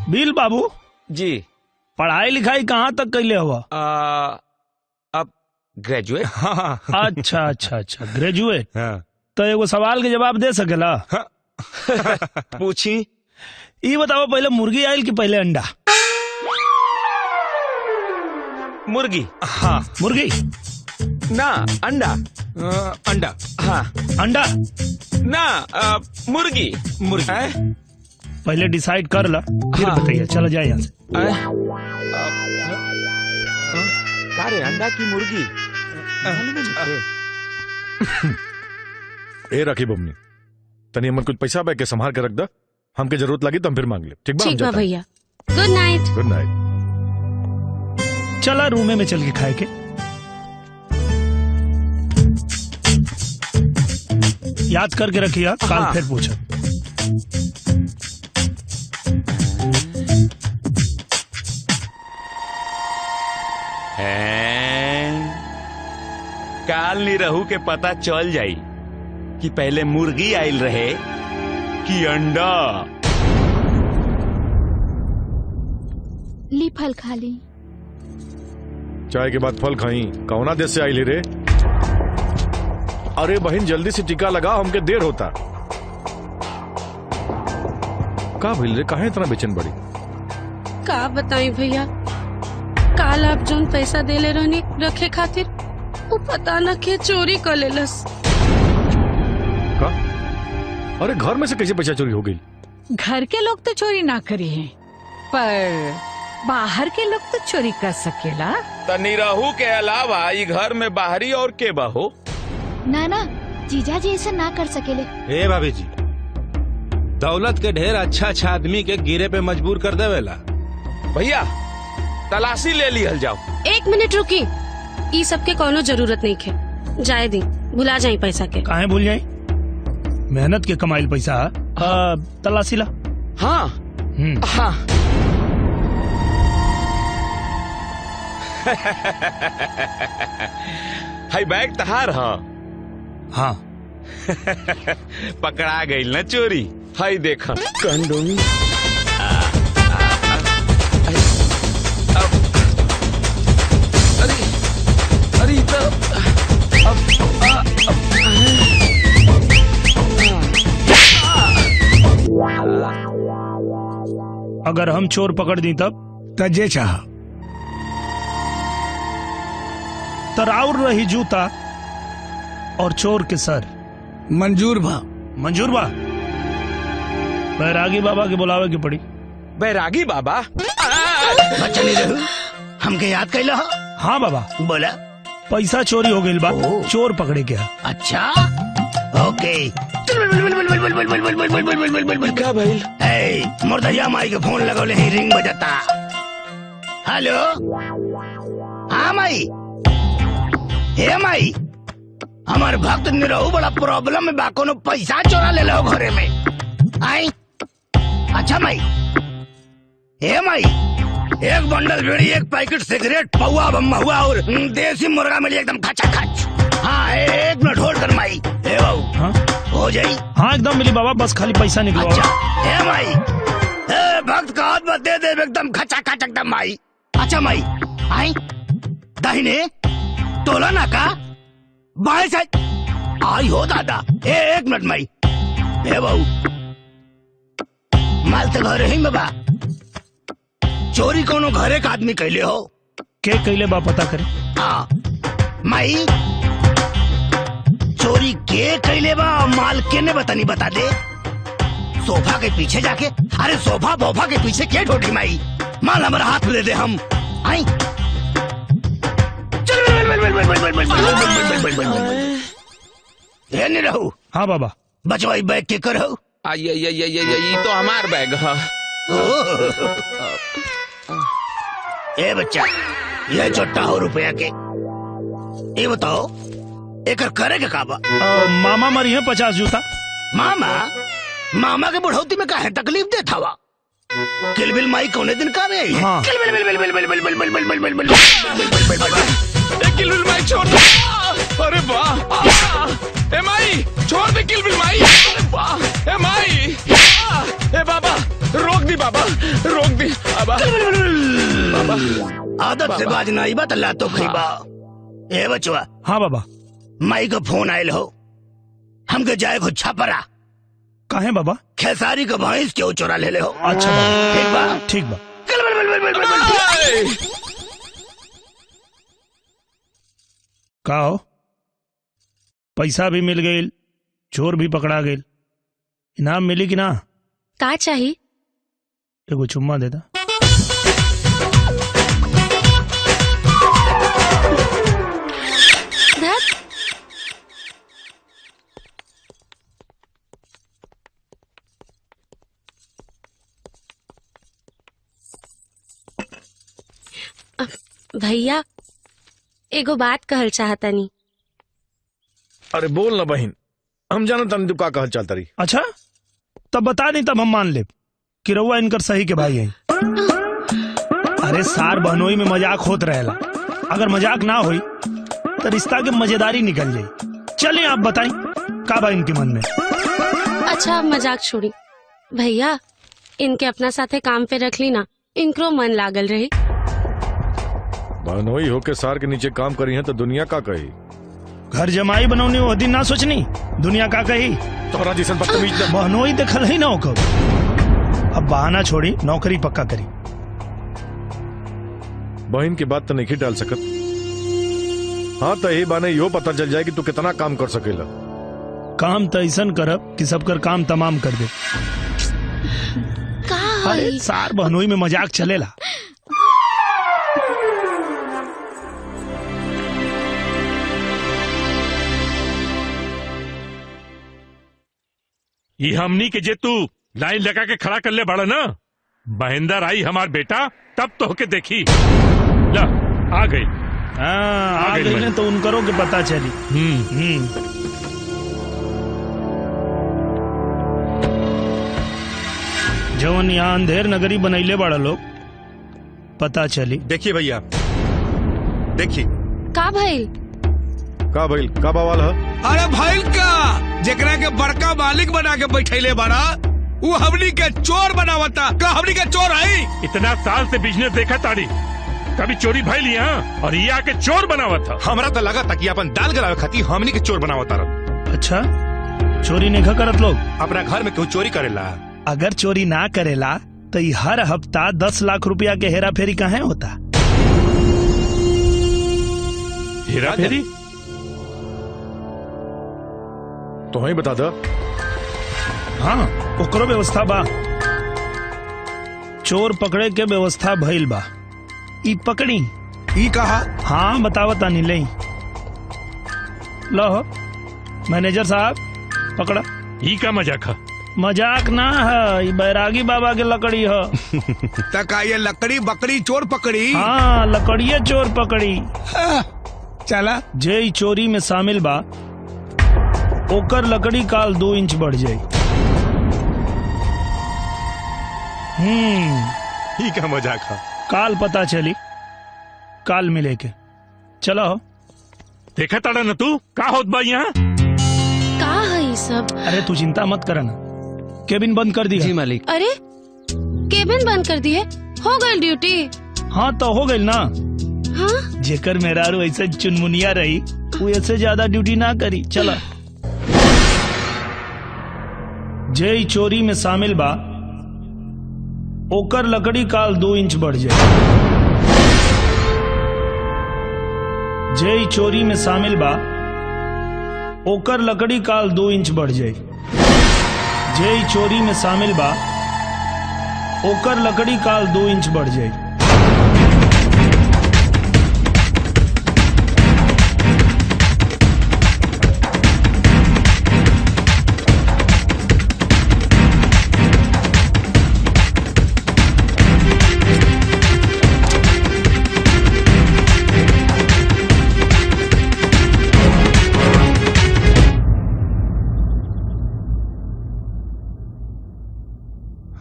Bill बाबू जी, पढ़ाई लिखाई कहाँ तक कैले हुआ? अब ग्रेजुएट। हाँ। अच्छा अच्छा अच्छा, ग्रेजुएट। हाँ। तो एगो सवाल के जवाब दे सकेला? पूछी। ई बताओ, पहले मुर्गी आयल कि पहले अंडा? मुर्गी। हाँ। मुर्गी ना, अंडा। अंडा। हाँ, अंडा ना, मुर्गी। मुर्गी। पहले डिसाइड कर ला फिर हाँ। बताइए। चलो जाए यहाँ से। अरे अंडा की मुर्गी। ए राखी बमनी, तनी हमन कुछ पैसा बैग के संभाल के रख दा, हमके जरूरत लगी तो हम फिर मांग ले। ठीक बा? ठीक बा भैया, गुड नाइट। Good night. चला रूमे में चल के खाए के। याद करके रखिए, काल हाँ। फिर पूछा। काल निरहू के पता चल जाई कि पहले मुर्गी आइल रहे कि अंडा। ली फल खा ली। चाय के बाद फल खाई? कौना देश से आइली रे? अरे बहन जल्दी से टीका लगा, हमके देर होता। का भइल रे, काहे इतना बेचैन बड़ी? का बताई भैया, काल आप जोन पैसा देले रहनी रखे खातिर, वो पता न के चोरी कर लेलस। का? अरे घर में से कैसे पैसा चोरी हो गई? घर के लोग तो चोरी ना करी है, पर बाहर के लोग तो चोरी कर सकेला। त निरहू के अलावा ई घर में बाहरी और के बहो? ना ना जीजा जी ऐसा ना कर सकेले। ए भाभी जी, दौलत के ढेर अच्छा अच्छा आदमी के गिरे पे मजबूर कर देवेला। भैया तलाशी ले लिहल जाओ। एक मिनट रुकी, ई सब के कोनो जरूरत नहीं है, जाए दी, भुला जाई पैसा के। काहे भूल जाई? मेहनत के कमाइल पैसा। तलाशी ला। हाँ हाँ। हाई बैग तहार। हाँ हाँ। पकड़ा गई ना चोरी। हाई देखा कंडोमी। अरे अरे तो अब अगर हम चोर पकड़ दी तब तजे चाह तराउर रही जूता और चोर के सर। मंजूर बा। मंजूर बा। बैरागी बाबा के बुलावे की पड़ी। बैरागी बाबा? बच्चा नहीं रहू, हमके याद कैला? हाँ बाबा। बोला। पैसा चोरी हो गई बा, चोर पकड़े गया। अच्छा ओके। क्या भइल? ए मुर्दैया माई के फोन लगौले ही, रिंग बजता। हेलो। हाँ माई, हे माई, हमार भक्त निरहू बड़ा प्रॉब्लम में बा, कोनो पैसा चोरा ले लो घरे में। आई अच्छा माई, हे माई, एक बंडल बीड़ी, एक पैकेट सिगरेट, पौआ महुआ और देसी मुर्गा मिली एकदम खचा खच। हाँ एक मिनट होल्ड कर माई। हे बाबू। हाँ? हो जाई? हाँ एकदम मिली बाबा, बस खाली पैसा निकलो। अच्छा हे माई, हे भक्त का हाथ में दे दे एकदम खचा खच एकदम माई। अच्छा माई, आई दाहिने तोला ना का बाएं साइड आई हो दादा। एक मिनट माई। हे बाबू, माल तो घर ही में बा, चोरी कोनो घरे का आदमी कैले हो। के कैले बा पता करे। हाँ माई, चोरी के कैले बा माल के ने बतानी, बता दे। सोफा के पीछे जाके, अरे सोफा बोफा के पीछे के ढोटी माई, माल हमारा हाथ में दे दे हम। आई चल नहीं रहू। हाँ बाबा। बचवाई बैग के करो। आई आई आई आई आई तो हमार बैग। हाँ ए बच्चा, ये चोट्टा हो रुपया के, ये बताओ एकर करे के का बा? मामा मरी है 50 जूता। मामा? मामा के बुढ़ौती में काहे तकलीफ देता वा? किलबिल माई कोने दिन का में आई? हाँ। किलबिल बिल बिल बिल बिल बिल बिल बिल बिल बिल बिल। किलबिल माई छोड़ दे। अरे वाह, ए माई छोड़ दे किलबिल माई। अरे वाह, ए माई, ए बाबा रोक दी बाबा, रोक दी बाबा। बाबा आदत से बाज ना आईबा त लातो खइबा। ए बचवा। हाँ बाबा। माई का फोन आयल हो, हमके जाए को छपरा। काहे बाबा? खेसारी का भैंस क्यों चोरा ले ले हो। अच्छा बाबा। ठीक बा? ठीक बा। का हो, पैसा भी मिल गई, चोर भी पकड़ा गई, इनाम मिली कि ना? का चाहिए? एगो चुम्मा देता। भैया एगो बात कहल चाहतनी। अरे बोल ना बहन, हम जानत तनी तू का कहल चाहत रही। अच्छा तब बता नहीं, तब हम मान ले कि रउआ इनकर सही के भाई हैं। अरे सार बहनोई में मजाक होत रहेला, अगर मजाक ना होई तो रिश्ता के मजेदारी निकल जाई। चलिए आप बताई का बा इनके मन में। अच्छा अब मजाक छोड़ी भैया, इनके अपना साथे काम पे रख ली ना, इनकरो मन लागल रही। बहनोई होके सार के नीचे काम करी है तो दुनिया का कही। घर जमाई बनौनी वो दिन ना सोचनी दुनिया का कही। तोहरा जैसन बदतमीज ना बहनोई देखल ही ना हो। अब बहाना छोड़ी नौकरी पक्का करी। बहन की बात तो नहीं डाल सकत। हाँ तो यही बहाने यो पता चल जाए कि तू कितना काम कर सकेला। काम तो ऐसा करब कि सबकर काम तमाम कर दे। अरे सार बहनोई में मजाक चलेला। ये हमनी के जे तू लाइन लगा के खड़ा कर ले बड़ा ना, महेंद्र आई हमार बेटा तब तो होके देखी। ला आ गई। हाँ, आ गई ने तो उनकरो के पता चली। जवन यहाँ अंधेर नगरी बनैले बड़ा लोग, पता चली। देखिए भैया, देखिए का भइल? का भइल? का बवाल है? अरे भइल का, जेकरा के बड़का मालिक बना के बैठैले बड़ा, वो हमनी के चोर बनावता। का हमनी के चोर आई? इतना साल से बिजनेस देखा ताड़ी, कभी चोरी भइल यहाँ और ये आके चोर बनावता। हमरा तो लगा था कि अपन दाल गलावे खाती हमनी के चोर बनावता। अच्छा चोरी नहीं करत लोग? अपना घर में क्यों चोरी करेला? अगर चोरी ना करेला तो हर हफ्ता 10 लाख रुपया के हेरा फेरी काहे होता? हेरा फेरी? तो ही बता दा। हाँ ओकरो व्यवस्था बा, चोर पकड़े के व्यवस्था भइल बा। ई पकड़ी। ई कहा? हाँ बतावता नहीं ले लो मैनेजर साहब पकड़ा। ई का मजाक है? मजाक ना है, ई बैरागी बाबा के लकड़ी है। तका ये लकड़ी बकरी चोर पकड़ी? हाँ लकड़िए चोर पकड़ी। चला जे ई चोरी में शामिल बा ओकर लकड़ी काल 2 इंच बढ़ जाई। ई का मजाक है? काल पता चली, काल मिले के। चलो देखा ताड़ा न तू का होत बा यहाँ? का है ई सब? अरे तू चिंता मत करना, केबिन बंद कर दिया। जी मालिक। अरे केबिन बंद कर दिए? हो गई ड्यूटी? हाँ तो हो गई ना। हाँ? जेकर मेहरारू ऐसे चुनमुनिया रही वो ऐसे ज्यादा ड्यूटी ना करी। चला जे ई चोरी में शामिल बा ओकर लकड़ी काल 2 इंच बढ़ जाए। जे ई चोरी में शामिल बा ओकर लकड़ी काल 2 इंच बढ़ जाए। जे ई चोरी में शामिल बा ओकर लकड़ी काल 2 इंच बढ़ जाए।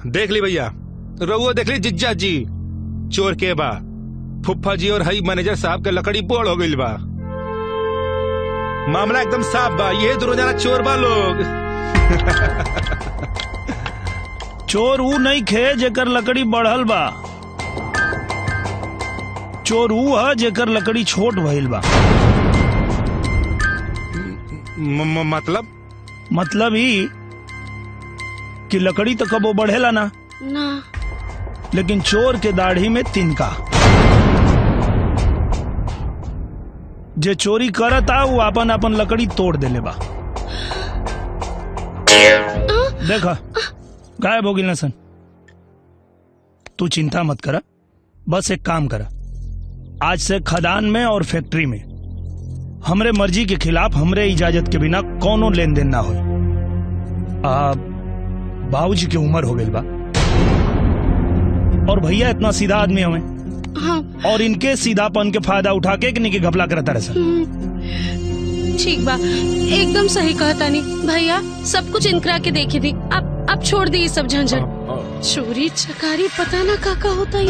देख ली भैया, रउआ देख ली जिज्जा जी, चोर के बा फुफ्फा जी और हई मैनेजर साहब के लकड़ी बोड़ हो गई बा। मामला एकदम साफ बा, ये दोनों जना चोर बा लोग। चोर ऊ नहीं खे जेकर लकड़ी बढ़ल बा, चोर ऊ ह जेकर लकड़ी छोट भइल बा। मतलब? मतलब ई कि लकड़ी तो कबो बढ़ेला ना ना, लेकिन चोर के दाढ़ी में तिनका। जे चोरी करता वो अपन अपन लकड़ी तोड़ देले बा। देखा गायब हो गिल सन। तू चिंता मत करा, बस एक काम करा, आज से खदान में और फैक्ट्री में हमरे मर्जी के खिलाफ हमरे इजाजत के बिना कोनो लेन देन ना होए। बाबूजी के उम्र हो गई बा और भैया इतना सीधा आदमी हमें। हाँ। और इनके सीधापन के फायदा उठा के इनके घपला करता रहे सर। ठीक बा, एकदम सही कहता नहीं भैया, सब कुछ इनकरा के देखी थी। अब छोड़ दी ये सब झंझट, चोरी चकारी पता ना का का होता है।